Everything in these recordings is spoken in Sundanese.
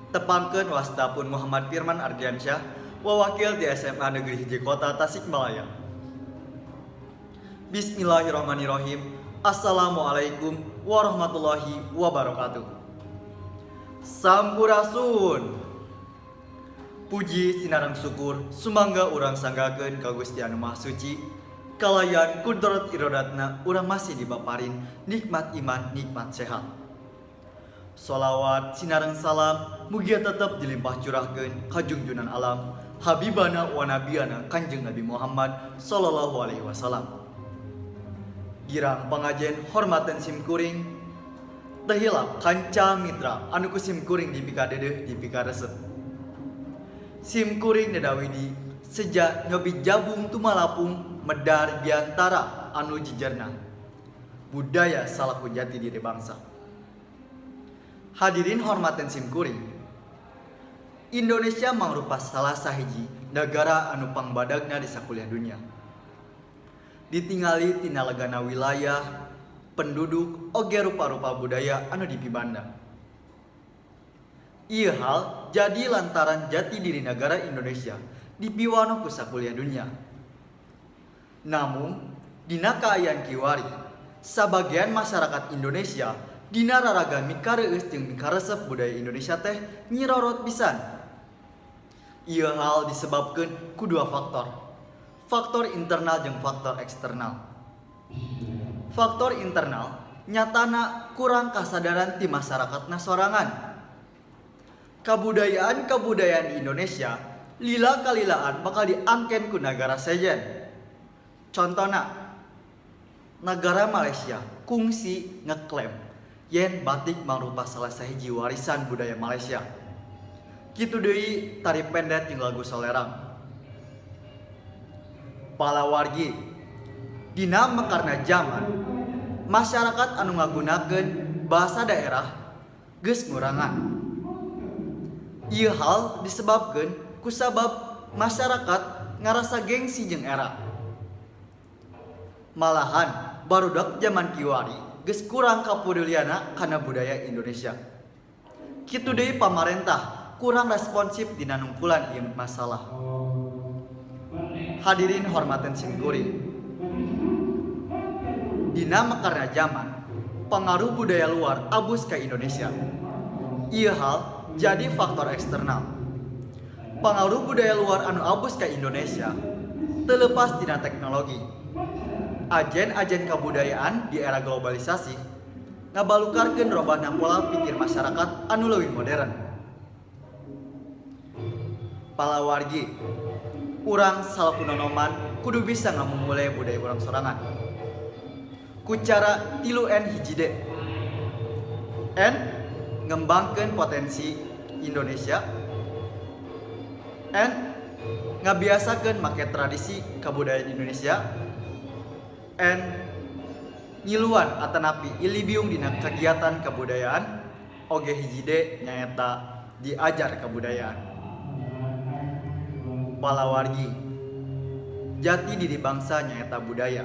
Tepangkeun wasta pun Muhammad Firman Ardiansyah, wawakil di SMA Negeri 1 Kota Tasikmalaya. Bismillahirrahmanirrahim. Assalamualaikum warahmatullahi wabarakatuh. Sampurasun. Puji sinareng syukur sumangga urang sanggakeun ka Gusti Anu Maha Suci, kalayan kudrat irodatna urang masih dipaparin nikmat iman, nikmat sehat. Solawat sinareng salam mugia tetep dilimpah curahkeun ka junjunan alam, Habibana wa nabiyana Kanjeng Nabi Muhammad sallallahu alaihi wasallam. Girang pangajen hormaten sim kuring, teu hilap kanca mitra anu ku sim kuring dipikadeudeuh, dipikaresep. Sim kuring Dada Widi seja nyobi jabung tumalapung medar biantara anu jijerna budaya salaku jati diri bangsa. Hadirin hormaten sim kuring. Indonesia mangrupa salah sahiji negara anu pangbadagna di sakuliah dunia. Ditingali tina legana wilayah, penduduk, oge rupa-rupa budaya anu dipibanda. Ieu hal jadi lantaran jati diri negara Indonesia dipiwanoh ku sakuliah dunia. Namun, dina kaayaan kiwari, sabagian masyarakat Indonesia dina raraga mikareueus jeung mikaresep budaya Indonesia teh nyirorot pisan. Ieu hal disebabkeun ku dua faktor. Faktor internal jeung faktor eksternal. Faktor internal nyatana kurang kasadaran ti masyarakatna sorangan. Kabudayaan-kabudayaan di Indonesia lila kalilaan bakal diangken ku nagara sejen. Contona, negara Malaysia kungsi ngeklaim yen batik mangrupa salah sahiji warisan budaya Malaysia. Kitu deui tari pendet jeung lagu solerang. Palawargi, dina mekarna zaman, masyarakat anu ngagunakeun bahasa daerah geus ngurangan. Ieu hal disebabkeun kusabab masyarakat ngarasa gengsi jeung era. Malahan barudak zaman kiwari geus kurang kapedulianna kana budaya Indonesia. Kitu deui pamarentah kurang responsif dina nungkulan ieu masalah. Hadirin hormaten sim kuring. Dina mekarna zaman, pengaruh budaya luar abus ke Indonesia. Ieu hal jadi faktor eksternal. Pengaruh budaya luar anu abus ke Indonesia teu lepas tina teknologi. Ajen-ajen kabudayaan di era globalisasi ngabalukarkeun robahna pola pikir masyarakat anu leuwih modern. Palawargi, urang salaku nonoman kudu bisa ngamumule budaya urang sorangan. Ku cara 3N 1 D. N, ngembangkeun potensi Indonesia. N, ngabiasakeun make tradisi kabudayaan Indonesia. N, ngiluan atanapi ilibiung dina kegiatan kebudayaan. Oge 1 D nyaeta diajar kebudayaan. Palawargi, jati diri bangsa nyaeta budaya.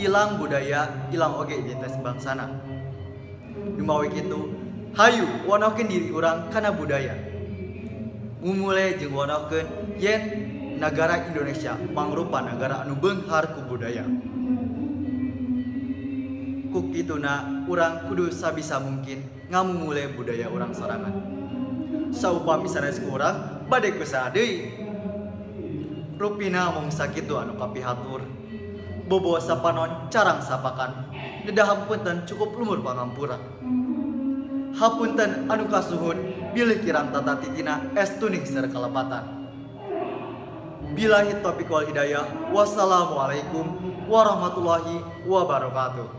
Ilang budaya, ilang oge identitas bangsana. Dumawi kitu, hayu wanohkeun diri urang kana budaya. Mumule jeung wanohkeun yen nagara Indonesia mangrupa nagara anu beunghar ku budaya. Ku kituna urang kudu sabisa mungkin ngamumule budaya urang sorangan. Saupami sanes ku urang, bade ku saha deui? Rupina mung sakitu anu kapihatur. Bobo sapanon, carang sapakan. Dedah hapunten cukup lumur pangampura. Hapunten anu kasuhun bilih kirang tata titina estuning sareng kalepatan. Billahi taufiq wal hidayah. Wassalamualaikum warahmatullahi wabarakatuh.